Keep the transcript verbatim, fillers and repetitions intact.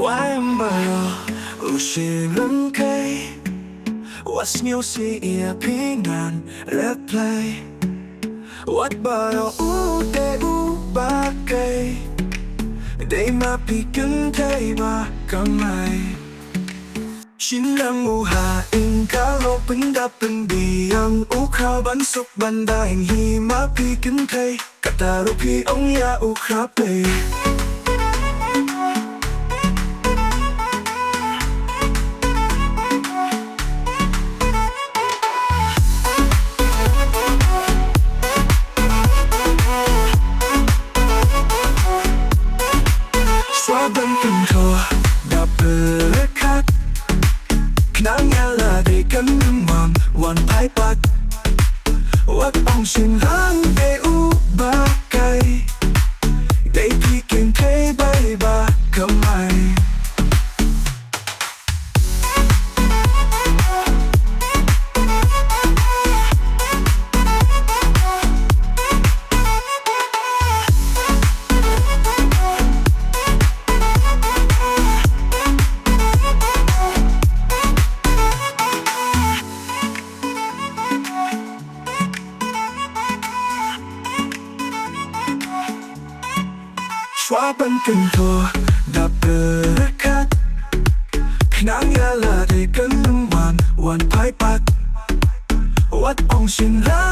Wai em baroh u shi ryngkei, wat sniew sih ïa phi ngan reply. Wat baroh u dei u bakei, dei ma phi kynthei ba kamai. Shin lang u ha ing ka lok pyndap pynbiang u khraw ban suk ban daing hi ma phi kynthei. Kata ruh phi ong ïa u khraw pei. Shuwa ban kynthoh da pyrkhat, khnang ïa lade kan ym wan phai pat. Wat ong shin lang dei u bakei, dei phi kynthei bai ba kamai. Shuwa ban kynthoh da pyrkhat, khnang ïa lade kan ym wan wan phai pat. Wat ong shin lang